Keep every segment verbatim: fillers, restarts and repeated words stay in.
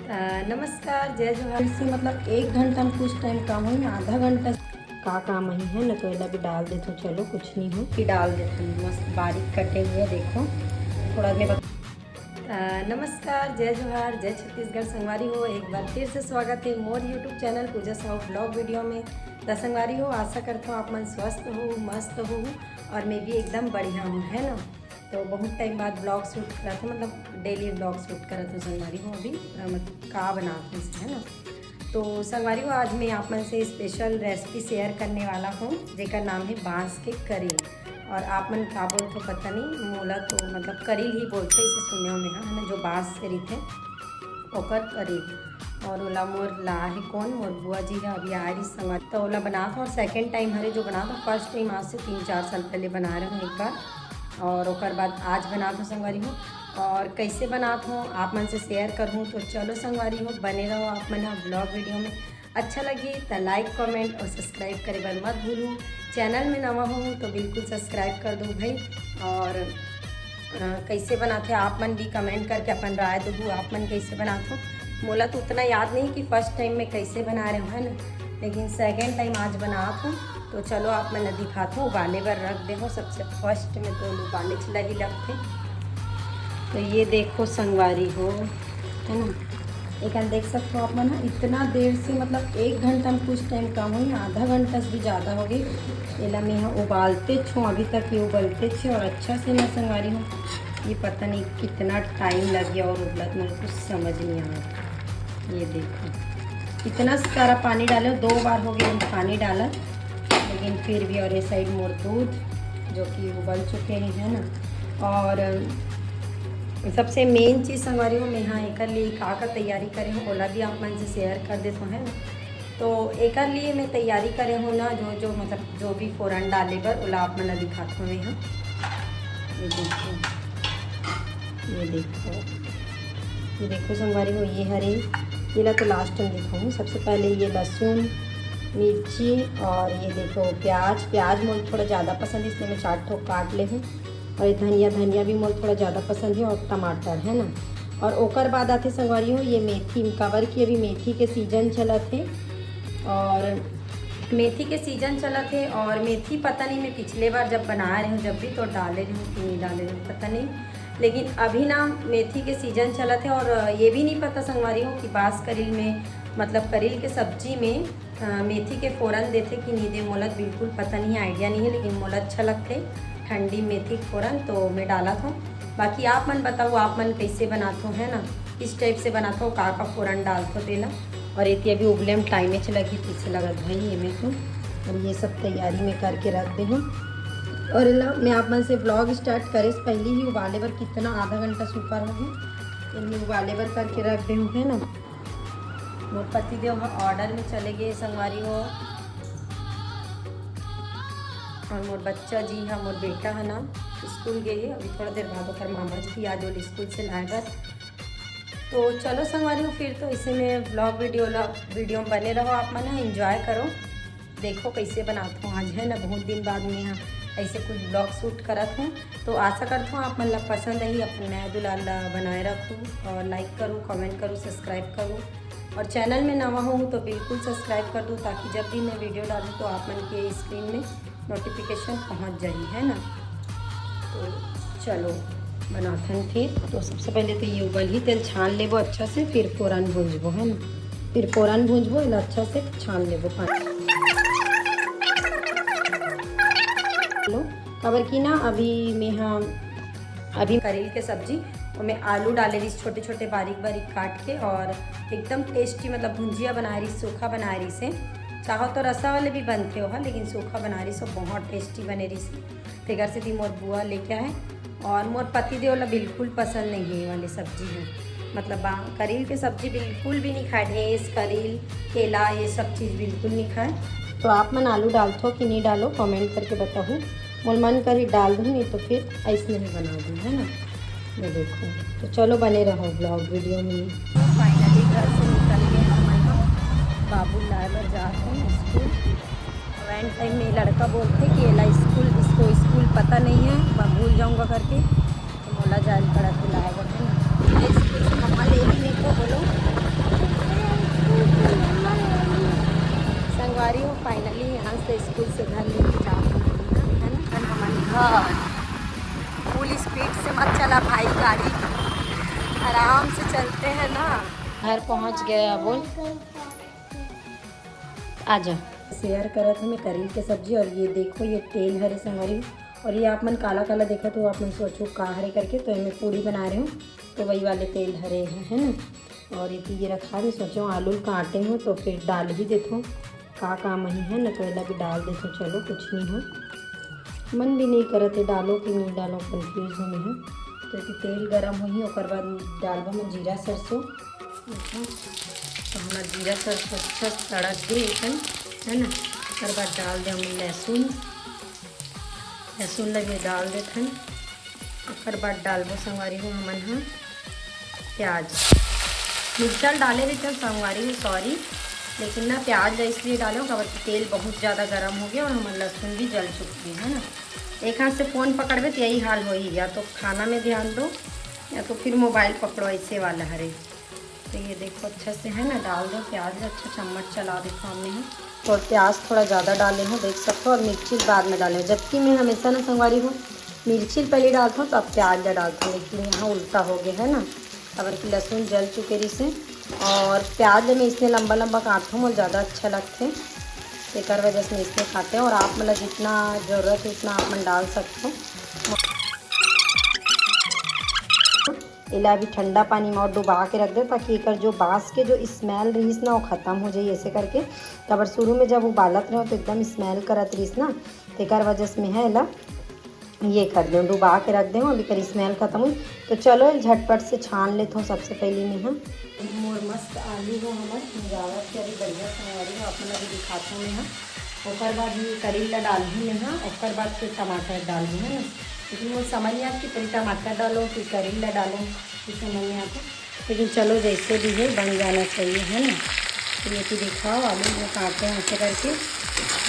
अ, नमस्कार, जय जोहार। इसे मतलब एक घंटा में कुछ टाइम काम होई, आधा घंटा का काम ही है ना, तो एला भी डाल देथो। चलो, कुछ नहीं हो कि डाल देथो। मस्त बारीक कटे हुए, देखो, थोड़ा में बत- अ, नमस्कार, जय जोहार, जय छत्तीसगढ़। संगवारी हो, एक बार फिर से स्वागत है मोर YouTube चैनल पूजा साहू ब्लॉग वीडियो में। त संगवारी हो, आशा करता हूँ आप मन स्वस्थ हो, मस्त हो, और मैं भी एकदम बढ़िया हूँ, है ना। तो बहुत टाइम बाद ब्लॉग शूट करत हूँ, मतलब डेली ब्लॉग शूट करत हूँ संगवारी हो। अभी अ, मतलब का बनात हूँ, है ना। तो संगवारी हो, आज मैं आप मन से स्पेशल रेसिपी शेयर करने वाला हूँ, जेकर नाम है बांस के करी। और आप मन का बोलथो पता नहीं, मोला तो मतलब करील ही बोलथे, इसे सुने में, हाँ, है ना, जो बांस से रहिथे ओकर करील। और ओला मोर ला है कौन, मोर बुआ जी है, अभी आ रही संगवारी, तो ओला बनात हूँ। और सेकंड टाइम हरे जो बनात हूँ, फर्स्ट टाइम आज से तीन चार साल पहले बना रहे हूँ एक बार, और ओकर बाद आज बनात हूँ संगवारी हो। और कैसे बनात हूँ आप मन से शेयर करहूँ, तो चलो संगवारी हो, बने रहो आप मन ब्लॉग वीडियो में। अच्छा लगी तो लाइक, कमेंट और सब्सक्राइब करे बर मत भूलू। चैनल में नवा हो तो बिल्कुल सब्सक्राइब कर दो भाई। और अ, कैसे बनाथे आप मन भी कमेंट करके अपन राय दो, आप मन कैसे बनाथो। मोला तो उतना याद नहीं कि फर्स्ट टाइम में कैसे बना रहे हो, है ना, लेकिन सेकंड टाइम आज बनात हूँ। तो चलो आप मन ला दिखात हूँ, उबाले बर रख दे हो। सबसे फर्स्ट में तो उबाले च लही लगथे। तो ये देखो संगवारी हो, है ना, एकन देख सकते हो आप मन ह, इतना देर से मतलब एक घंटा में कुछ टाइम कम होई, आधा घंटा से भी ज़्यादा हो गई। एला मैं ह उबालते छो, अभी तक ये उबलते छे और अच्छा से ना संगवारी हो, ये पता नहीं कितना टाइम लग गया और उबलत में कुछ समझ नहीं आया। ये देखो, इतना सारा पानी डाले, दो बार हो गया हम पानी डाला, लेकिन फिर भी। और ये साइड मोर दूध जो कि उबल चुके हैं, है ना। और सबसे मेन चीज़ संगवारी हो, मैं यहाँ एकर लिए का का तैयारी करे हूँ, ओला भी आप मन से शेयर कर देता हूँ, है ना। तो एकर लिए मैं तैयारी करे हूँ ना, जो जो मतलब जो भी फोरन डाले बर, ओला आप मन ला दिखात हूँ मैं यहाँ। ये देखो, ये देखो, ये देखो संगवारी हो, ये हरे, ये ला तो लास्ट में दिखाऊँ। सबसे पहले ये लहसुन, मिर्ची और ये देखो प्याज। प्याज मोला थोड़ा ज़्यादा पसंद है, इसलिए मैं चार ठो काट ले हूँ। और ये धनिया, धनिया भी मोला थोड़ा ज़्यादा पसंद है, और टमाटर, है ना। और ओकर बाद आथे संगवारी हो ये मेथी, काबर कि अभी मेथी के सीजन चलत हे और मेथी के सीजन चलत हे। और मेथी पता नहीं, मैं पिछले बार जब बनाए रहे हूँ, जब भी तो डाले रहे हूँ कि नहीं डाले रहे हूँ, पता नहीं। लेकिन अभी ना मेथी के सीजन चलत हे और ये भी नहीं पता संगवारी हो कि बांस करील में, मतलब करील के सब्जी में अ, मेथी के फोरन देथे कि नहीं दे, मोला तो बिल्कुल पता नहीं, आइडिया नहीं है, लेकिन मोला अच्छा लगथे ठंडी मेथी के फोरन, तो मैं डालत हूँ। बाकी आप मन बताओ, आप मन कैसे बनात हो, है ना, किस टाइप से बनात हो, का का फोरन डालत हो तेला। और एती अभी उबले में टाइम च लगही, पीछे लगत भाई ये में तो। और ये सब तैयारी में करके रख दे हूँ। और एला मैं आप मन से ब्लॉग स्टार्ट करे से पहले ही उबाले बर कितना आधा घंटा से ऊपर हो गया, तो ये उबाले बर करके रख दे हूँ, है ना। मोर पति देव ह ऑर्डर में चले गए संगवारी हो, और मोर बच्चा जी ह, मोर बेटा ह ना, स्कूल गए हे। अभी थोड़ा देर बाद ओकर मामा जी भी आ जो स्कूल से लाए बर। तो चलो संगवारी हो, फिर तो इसे में ब्लॉग वीडियो ला, वीडियो में बने रहो आप मन, एंजॉय करो। देखो कैसे बनात हूँ आज, है ना, बहुत दिन बाद मैं यहाँ ऐसे कुछ ब्लॉग शूट करत हूँ। तो आशा करत हूँ आप मन ला पसंद आई, अपन नया दुलार ला बनाए रखू और लाइक करू, कमेंट करू, सब्सक्राइब करू। और चैनल में नवा हो तो बिल्कुल सब्सक्राइब कर दो, ताकि जब भी मैं वीडियो डालूँ तो आप मन के स्क्रीन में नोटिफिकेशन पहुँच जाही, है ना। तो चलो बनाथन फिर। तो सबसे पहले तो ये उबल ही तेल छान लेबो अच्छा से, फिर फोरन भूंजबो, है ना। फिर फोरन भूंजबो, एला अच्छा से छान लेबो पानी। चलो, काबर कि ना अभी मैं हाँ अभी करेल के सब्जी, ओमे आलू डाले रहिस छोटे छोटे बारीक बारीक काट के, और एकदम टेस्टी, मतलब भुंजिया बनाए रहिस, सूखा बनाए रहिस हे। चाहो तो रसा वाले भी बनथे ओहा, लेकिन सूखा बनाए रहिस, वो बहुत टेस्टी बने रहिस। तेकर सेती मोर बुआ लेके आए, और मोर पति देव ला बिल्कुल पसंद नहीं है ये वाली सब्जी है। मतलब बा-, करेल के सब्जी बिल्कुल भी नहीं खाए, ढेस, करेल, केला, ये सब चीज़ बिल्कुल नहीं खाए। तो आप मन आलू डालथो कि नहीं डालो, कमेंट करके बताओ। मोर मन करी डाल दूँ, नहीं तो फिर ऐसे ही बना दूँ, है ना। ये देखो, तो चलो बने रहो ब्लॉग वीडियो में। फाइनली घर से निकल के हम बाबू लाए बर जात हूँ स्कूल। एंड टाइम में लड़का बोलथे कि एला स्कूल, इसको स्कूल पता नहीं है, मैं भूल जाऊँगा करके, तो मोला जाए पड़ा बुलाए बर, है ना। स्कूल से मम्मा ले ली मेरे को, बोलो। चलते हैं ना। घर पहुंच गया, बोल। आजा। शेयर करत हूँ मैं करेल के सब्जी। और ये देखो, ये तेल हरे संगवारी, और ये आप मन काला काला देखत हो, आप मन सोचो का हरे करके, तो मैं पूड़ी बना रही हूँ, तो वही वाले तेल हरे है, है ना। और ये ये रखा, मैं सोचो आलू काटे हूँ तो फिर डाल भी देथो, का काम ही है ना, तो एला भी डाल देथो। चलो, कुछ नहीं हो, मन भी नहीं करत है डालो कि नहीं डालो, कंफ्यूज हूँ मैं। तो ये तेल गरम होही, ओकर बाद डालबो मैं जीरा सरसों। देखो, तो हमार जीरा सरसों अच्छा सड़क गए एकदम, है ना। ओकर बाद डाल दे हम लहसुन, लहसुन लगे डाल देथन। ओकर बाद डालबो संगवारी हो हमन ह प्याज। मिर्चा ल डाले रहिथन संगवारी हो, सॉरी, लेकिन ना प्याज ला इसलिए डाले हो, काबर कि तेल बहुत ज़्यादा गर्म हो गया और हमर लहसुन भी जल चुकी है ना। एक हाथ से फ़ोन पकड़बे तो यही हाल होही, या तो खाना में ध्यान दो या तो फिर मोबाइल पकड़ो, ऐसे वाला हरे। तो ये देखो अच्छा से है ना, डाल दो प्याज, अच्छा चम्मच चला देखो हमने है। और प्याज थोड़ा ज़्यादा डाले हो, देख सकते हो, और मिर्ची बाद में डाले हो, जबकि मैं हमेशा ना संगवारी हो मिर्ची पहले डालता हूँ तब प्याज ला डालता हूँ, लेकिन यहाँ उल्टा हो गया है ना, काबर कि लहसुन जल चुके रही से। और प्याज में इसने लंबा लंबा काटता हूँ, ज़्यादा अच्छा लगते, एकर वजह से इसने खाते हैं। और आप मतलब जितना ज़रूरत है उतना आप मन डाल सकते हो। एला अभी ठंडा पानी में और डुबा के रख दे, ताकि एकर जो बांस के जो स्मेल रहीस ना, वो खत्म हो जाए ऐसे करके। काबर शुरू में जब उबालत रहो तो एकदम स्मेल करत रहीस ना, तेकर वजह से मैं है एला ये कर दें, डुबा के रख दें, अभी कर स्मेल खत्म हुई। तो चलो झटपट से छान लेते हो सबसे पहले मैं हम। मोर मस्त आलू हो हमर भुंजावत के अभी बढ़िया संगवारी हो, अपना भी दिखाता हूँ मैं हम। ओकर बाद ये करेला डालहूँ मैं, हाँ, ओकर बाद फिर टमाटर डालहूँ, है ना। लेकिन वो समझ नहीं आता कि पहले टमाटर डालो फिर करेला डालो, ये समझ नहीं आता। लेकिन चलो, जैसे भी है, बन जाना चाहिए, है ना। तो ये तो दिखाओ, आलू में काटे हैं ऐसे करके,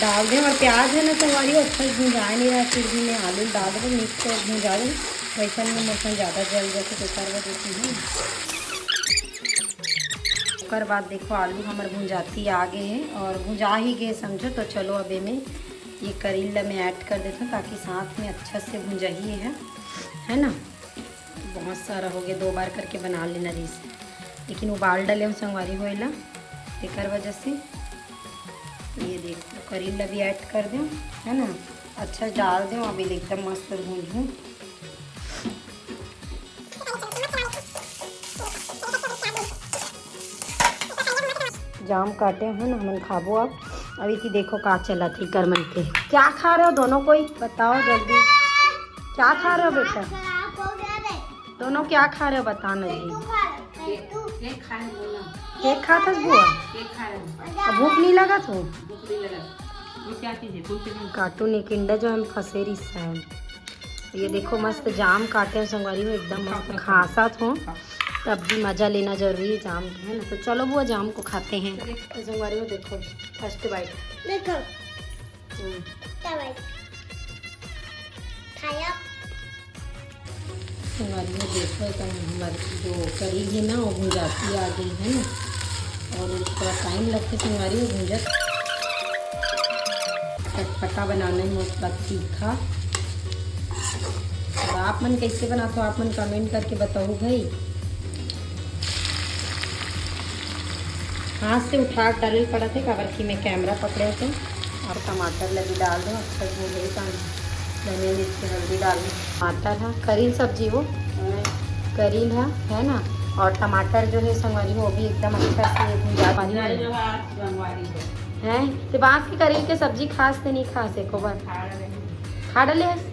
डाल दें। और प्याज है ना संगवारी, वो अच्छा भुंजाए नहीं रहा, फिर भी मैं आलू डाल दें, मिक्स कर भुंजा दें। वैसा में मौसम ज़्यादा जल जाते तो कर देती हूँ। ओकर बाद देखो, आलू हमर भुंजाती आ गए हैं और भुंजा ही गए समझो। तो चलो, अब एमे ये करेला मैं ऐड कर देता हूँ, ताकि साथ में अच्छा से भुंजाही है, है ना। बहुत सारा हो गया, दो बार करके बना लेना रहीस, लेकिन उबाल डाले हम संगवारी हो एला, तेकर वजह से। ये देखो, करेला भी ऐड कर दें, है ना, अच्छा डाल दें, अभी एकदम मस्त भूंजूं। जाम काटे हैं ना, हमन खाबो अब। अभी की देखो का चला थी कर मन के। क्या खा रहे हो दोनों कोई, बताओ जल्दी, क्या खा रहे हो बेटा? खराब हो गया रे। दोनों क्या खा रहे हो, बताना जी। तू खा, तू। केक खाए बोला। केक खात हस बुआ? केक खाए। अब भूख नहीं लगा तू? भूख नहीं लगा। वो क्या चीज़ है? कौन सी चीज़? कार्टून एक इंडा जो हम फंसे रही है। ये देखो, मस्त जाम काटे हैं संगवारी हो, एकदम मस्त खासा थो। तब भी मज़ा लेना जरूरी है जाम के, है ना। तो चलो बुआ, जाम को खाते हैं। तो संगवारी हो, देखो, फर्स्ट बाइट। देखो। हम्म। क्या बाइट? खाया। संगवारी हो, देखो, तो हमारे जो करी है ना, वो भुंजाती आ गई है ना, और थोड़ा टाइम लगते संगवारी हो भुंजत। चटपटा बनाना है, मस्त तीखा। अब आप मन कैसे बनाते हो, आप मन कमेंट करके बताओ भाई। हाथ से उठा के डाले पड़त है, काबर कि मैं कैमरा पकड़े थे। और टमाटर लगी डाल दो, अच्छा से भून गई, तो धनिया मिर्च हल्दी डाल दो। टमाटर है, करील सब्जी वो, करील है, है ना, और टमाटर जो है संगवारी, वो भी एकदम अच्छा से भुंजा पानी है। है, तो बांस की करील के सब्जी खास से नहीं खास एको बार। खा डाले हस?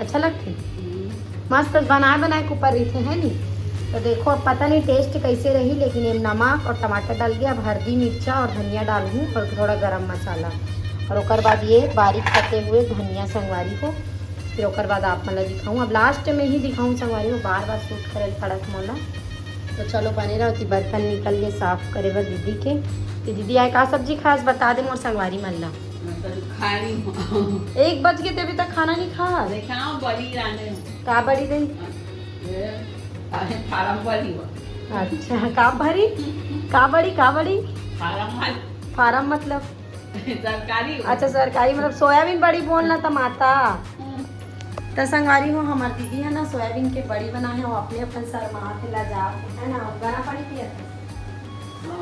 अच्छा लगथे? मस्त बनाए बनाए के ऊपर रहिथे, है नी? तो देखो, अब पता नहीं टेस्ट कैसे रही, लेकिन ये नमक और टमाटर डाल के अब हल्दी, मिर्चा और धनिया डालहूँ और थोड़ा गरम मसाला, और ओकर बाद ये बारीक कटे हुए धनिया संगवारी हो। फिर ओकर बाद आप मन ला दिखाऊँ, अब लास्ट में ही दिखाऊँ संगवारी हो, बार बार शूट करे पड़त मोला। तो चलो बने रहो, कि बर्तन निकल गए साफ करे बर दीदी के। तो दीदी आए का सब्जी खास बता दे मोर संगवारी मन ला। मैं तो खा रही हूँ। एक बज गए, ते अभी तक खाना नहीं खा। देखा, बड़ी रानी हूँ। का बड़ी रही? ये फार्म वाली हो। अच्छा, का भरी? का बड़ी, का बड़ी? फार्म वाली। फार्म मतलब? सरकारी हो। अच्छा, सरकारी मतलब सोयाबीन बड़ी बोलना त माता। हम्म। त संगवारी हो, हमर दीदी हे ना, सोयाबीन के बड़ी बनाए हे, वो अपने अपन शर्मात हे, लजात हे, है ना, वो बना पड़ी पिया।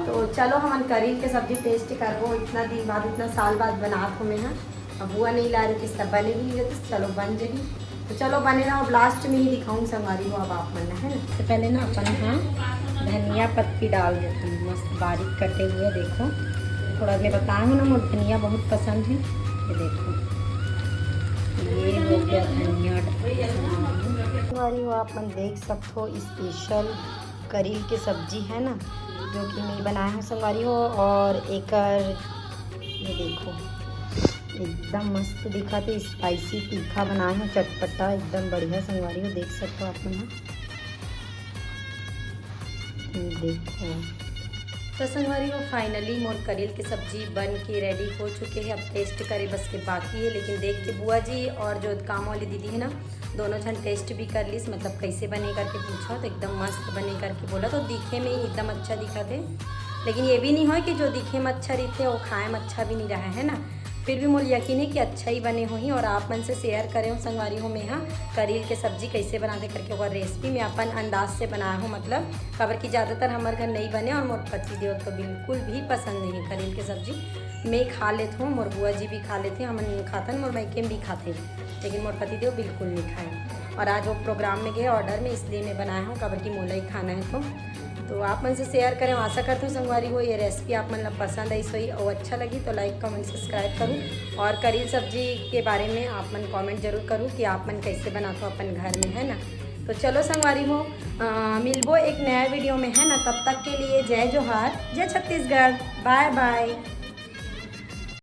तो चलो, हमन करेल के सब्जी taste करबो। इतना दिन बाद, इतना साल बाद बनात हों मैं हा। अब बुआ नहीं ला रही, किस तरह बने भी नहीं रहते, चलो बन जाही। तो चलो बने रहो, अब last में ही दिखाऊँ संगवारी हो अब आप मन ला, है ना। सबसे पहले ना अपन हा धनिया पत्ती डाल देती हूँ, मस्त बारीक कटे हुए। देखो, थोड़ा मैं बताया हूँ ना, मोर धनिया बहुत पसंद है। ये देखो, ये हो गया धनिया डाल। संगवारी हो, आप मन देख सकते हो, special करेल के सब्जी है ना, जो कि मैं बनाए हों संगवारी हो। और एकर ये देखो, एकदम मस्त दिखत हे, spicy तीखा बनाए हों, चटपटा, एकदम बढ़िया संगवारी हो, देख सकते हो आप मन हा। ये देखो, तो संगवारी हो, finally मोर करेल के सब्जी बन के ready हो चुके हे। अब taste करे बस के बाकी हे, लेकिन देख के बुआ जी और जो काम वाली दीदी हे ना, दोनों झन taste भी कर लिस, मतलब कैसे बने करके पूछा, तो एकदम मस्त बने करके बोला। तो दिखे में ही एकदम अच्छा दिखत हे, लेकिन ये भी नहीं होय कि जो दिखे में अच्छा रहिथे, वो खाए में अच्छा भी नहीं रहा, है ना। फिर भी मोला यकीन हे कि अच्छा ही बने होही। और आप मन से share करे हों संगवारी हो, मैं हा करेल के सब्जी कैसे बनाथे करके, ओकर recipe मैं अपन अंदाज से बनाए हों, मतलब काबर कि ज़्यादातर हमर घर नहीं बने और मोर पति देव तो बिल्कुल भी पसंद नहीं है करेल के सब्जी। मैं खा लेत हों, मोर बुआ जी भी खा लेथे, हमन खाथन, मोर मायके में भी खाथे, लेकिन मोर पति देव बिल्कुल नहीं खाए। और आज वो program में गए order में, इसलिए मैं बनाए हों, काबर कि मोला ही खाना है। तो तो आप मन से share करे हों, आशा करत हों संगवारी हो, ये recipe आप मन ला पसंद आइस होही और अच्छा लगी तो like, comment, subscribe करूँ। और करेल सब्जी के बारे में आप मन comment जरूर करूँ कि आप मन कैसे बनात हो अपन घर में, है ना। तो चलो संगवारी हो, अ, मिलबो एक नया video में, है ना। तब तक के लिए जय जोहार, जय छत्तीसगढ़, bye bye।